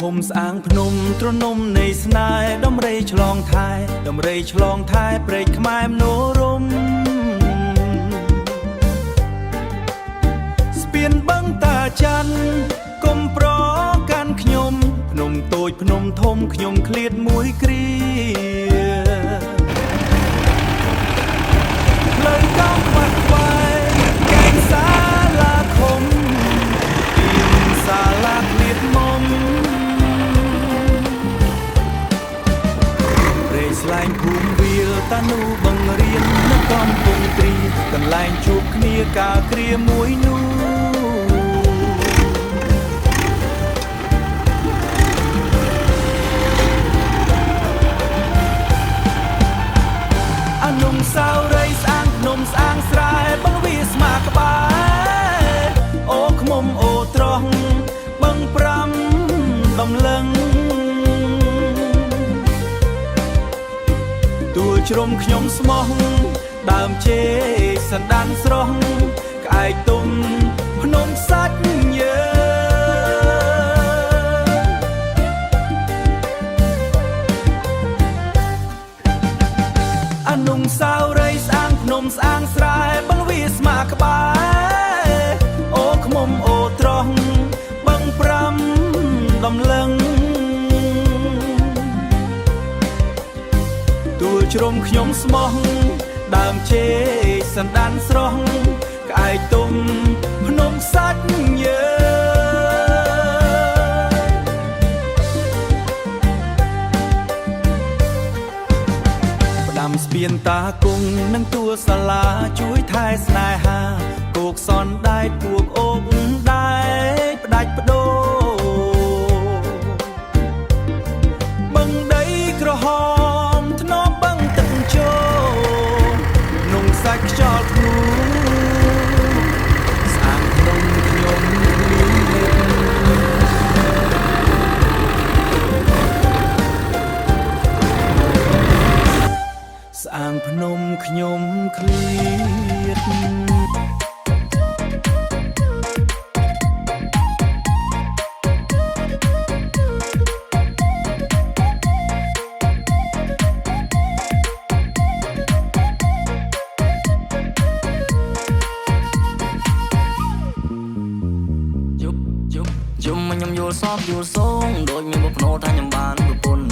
ឃុំស្អាងភ្នំទ្រនំនៃស្នេហ៍ដំរីឆ្លងថែដំរីឆ្លងថែព្រែកខ្មែរមនោរមស្ពានបឹងតាច័ន្ទគុំប្រកាន់ខ្ញុំភ្នំតូចភ្នំធំខ្ញុំឃ្លាតមួយគ្រាផ្លូវកោងខ្វាត់ខ្វែងកែងសាលាឃុំពីសាលាឃ្លាតមុំ ព្រៃស្លែងភូមិវាលតានូបង្រៀននៅកំពង់ទ្រីកន្លែងជួបគ្នាកាលគ្រាមួយនោះអនុស្សាវរីយ៍ស្អាងភ្នំស្អាងស្រែបឹងវាស្មាក្បែរអូខ្មុំអូត្រង់បឹងប្រាំដំលឹង ទួលជ្រុំខ្ញុំស្មោះដើមជេកសណ្ដានស្រស់ក្អែកទុំភ្នំសាច់យើអនុស្សាវរីយ៍ស្អាងភ្នំស្អាងស្រែបឹងវាស្មាក្បែរអូខ្មុំអូត្រង់បឹងប្រាំដំលឹង ទួលជ្រុំខ្ញុំស្មោះដើមជេកសណ្ដានស្រស់ក្អែកទុំភ្នំសាច់យើផ្ដាំស្ពានតាគង់និងទួលសាលាជួយថែស្នេហាគោកសនដែកពួកអូបដែកផ្ដាច់បដូរបឹងដីក្រហមធ្នមបឹងទឹកចូលនងសាច់ខ្យល់ធ្ងូស្អាងភ្នំខ្ញុំគ្មានលេប ស្អាងភ្នំខ្ញុំឃ្លាត យប់យប់យំមកខ្ញុំយល់សពយល់សងដូចមានបុភ្នោថាខ្ញុំបានប្រពន្ធ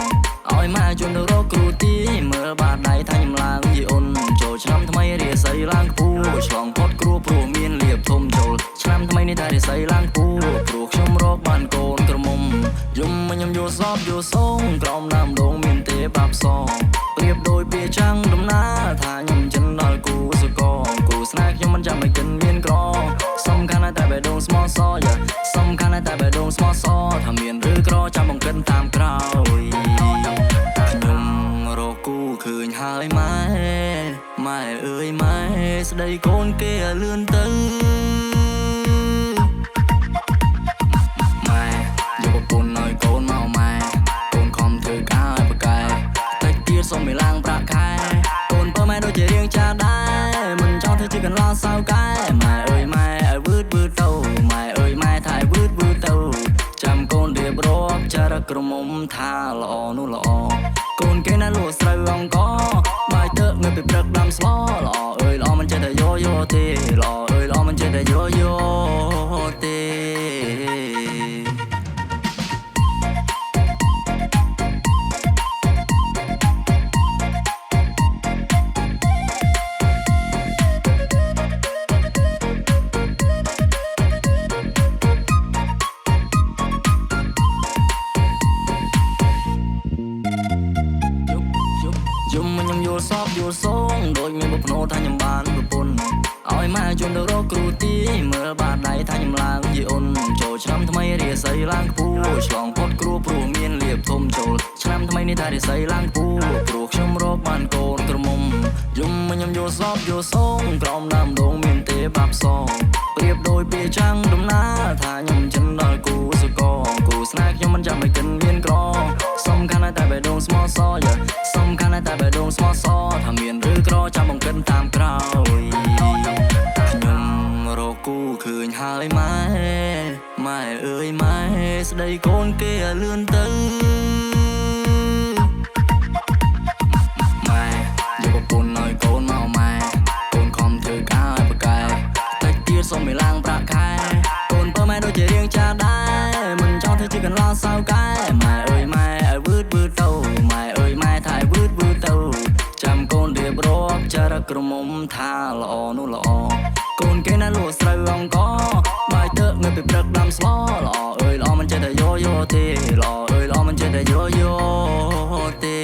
ឲ្យម៉ែជូនទៅរកគ្រូទីមើលបាតដៃថាខ្ញុំឡើងយីអូនចូលឆ្នាំថ្មីរាសីឡើងខ្ពស់ឆ្លងផុតគ្រួព្រោះមានលៀបធំចូលឆ្នាំថ្មីនេះថារាសីឡើងខ្ពស់ព្រោះខ្ញុំរកបានកូនក្រមុំយំមកខ្ញុំយល់សពយល់សងក្រោមដើមដងមានទេបាបសប្រៀបដូចពាចាំងដំណើរថាខ្ញុំចិនដល់គូសកគូស្នេហ៍ខ្ញុំមិនចាំឲ្យកិនមានក្រសំខាន់ណាស់តែបេះដូងស្មោះសរ yeah សំខាន់ណាស់តែបេះដូងស្មោះសរថាមានឬក្រចាំបង្កិនតាមក្រោយខ្ញុំរកគូឃើញហើយម៉ែម៉ែអើយម៉ែស្ដីកូនគេឲ្យលឿនទៅ ម៉ែយកប្រពន្ធឲ្យកូនមកម៉ែកូនខំធ្វើការឲ្យប្រកែតិចទៀតសុំឲ្យឡើងប្រាក់ខែកូនបើម៉ែដូចជារៀងចាស់ដែរមិនចង់ធ្វើជាកន្លោសៅកែម៉ែអើយម៉ែឲ្យវឺតវឺតទៅម៉ែអើយម៉ែថាឲ្យវឺតវឺតទៅចាំកូនរៀបរាប់ចារក្រមុំថាល្អនោះល្អកូនគេណាលក់ស្រូវអង្គបាយទៅងើបពីព្រឹកដាំស្លល្អអើយល្អមិនចេះតែយោយោទេល្អអើយល្អមិនចេះតែយោយោទេ យប់យប់យំមកខ្ញុំយល់សពយល់សងដូចមានបុភ្នោថាខ្ញុំបានប្រពន្ធឲ្យម៉ែជូនទៅរកគ្រូទីមើលបាតដៃថាខ្ញុំឡើងយីអូនចូលឆ្នាំថ្មីរាសីឡើងខ្ពស់ឆ្លងផុតគ្រួព្រោះមានលៀបធំចូលឆ្នាំថ្មីនេះថារាសីឡើងខ្ពស់ព្រោះខ្ញុំរកបានកូនក្រមុំយំមកខ្ញុំយល់សពយល់សងក្រោមដើមដងមានទេបាបសប្រៀបដូចពាចាំងដំណើរថាខ្ញុំចិនដល់គូសកគូស្នេហ៍ខ្ញុំមិនចាំឲ្យកិនមានក្រសំខាន់ណាស់តែបេះដូងស្មោះសរ yeah សំខាន់ណាស់តែបេះដូងស្មោះសរថាមានឬក្រចាំបង្កិនតាមក្រោយខ្ញុំរកគូឃើញហើយម៉ែម៉ែអើយម៉ែស្ដី កូនគេឲ្យលឿនទៅម៉ែយកប្រពន្ធឲ្យកូនមកម៉ែកូនខំធ្វើការឲ្យប្រកែតិចទៀតសុំឲ្យឡើងប្រាក់ខែកូនបើម៉ែដូចជារៀងចាស់ដែរមិនចង់ធ្វើជាកន្លោសៅកែម៉ែអើយម៉ែឲ្យវឺតវឺតទៅម៉ែអើយម៉ែថាឲ្យវឺតវឺតទៅចាំកូនរៀបរាប់ចារក្រមុំថាល្អនោះល្អកូនគេណាលក់ស្រូវអង្គបាយទៅងើបពីព្រឹកដាំស្លល្អអើយល្អមិនចេះតែយោយោទេល្អអើយល្អមិនចេះតែយោយោទេ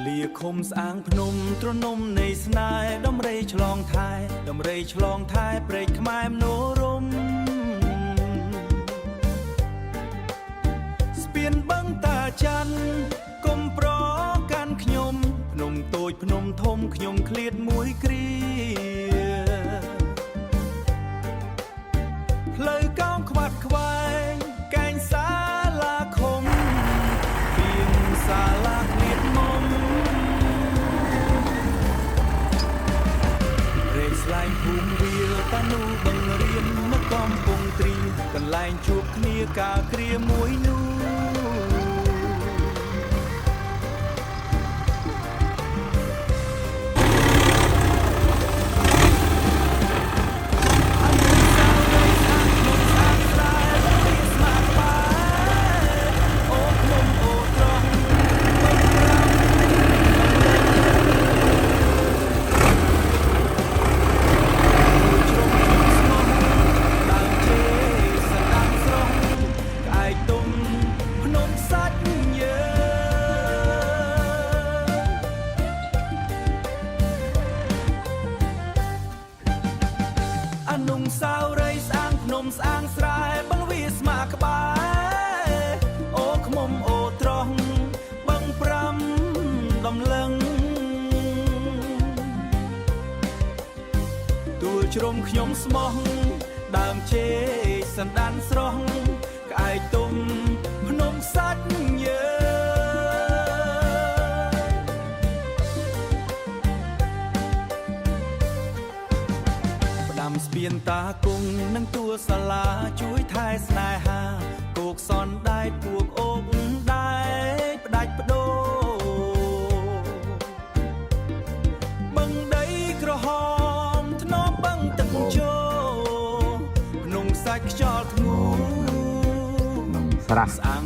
លាឃុំស្អាងភ្នំទ្រនំនៃស្នេហ៍ដំរីឆ្លងថែដំរីឆ្លងថែព្រែកខ្មែរមនោរមស្ពានបឹងតាច័ន្ទគុំប្រកាន់ខ្ញុំភ្នំតូចភ្នំធំខ្ញុំឃ្លាតមួយគ្រាផ្លូវកោងខ្វាត់ខ្វែងកែងសាលាឃុំពីងសាលាឃ្លាតមុំ រែកស្លែងភូមិវាលតានូបឹងរៀមនៅកំពង់ទ្រីកន្លែងជួបគ្នាកាលគ្រាមួយនោះអនុស្សាវរីយ៍ស្អាតភ្នំស្អាតស្រែវាស្មាក្បែរអូភ្នំអូត្រង់បឹងប្រាំ ជ្រុំខ្ញុំស្មោះដើមជេសណ្ដានស្រស់ក្អែកទុំភ្នំសាច់យើអនុស្សាវរីយ៍ស្អាងភ្នំស្អាងស្រែបលវាស្មាក្បែរអូខ្មុំអូត្រង់បឹងប្រាំដំលឹង ទួលជ្រុំខ្ញុំស្មោះដើមជេកសណ្ដានស្រស់ក្អែកទុំភ្នំសាច់យើផ្ដាំស្ពានតាគង់និងទួលសាលាជួយថែស្នេហាគោកសនដែកពួកអូបដែកផ្ដាច់បដូរបឹងដីក្រហមធ្នមបឹងទឹកជោភ្នំសាច់ខ្យល់ធ្ងូ ក្នុងស្រះ ស្អាង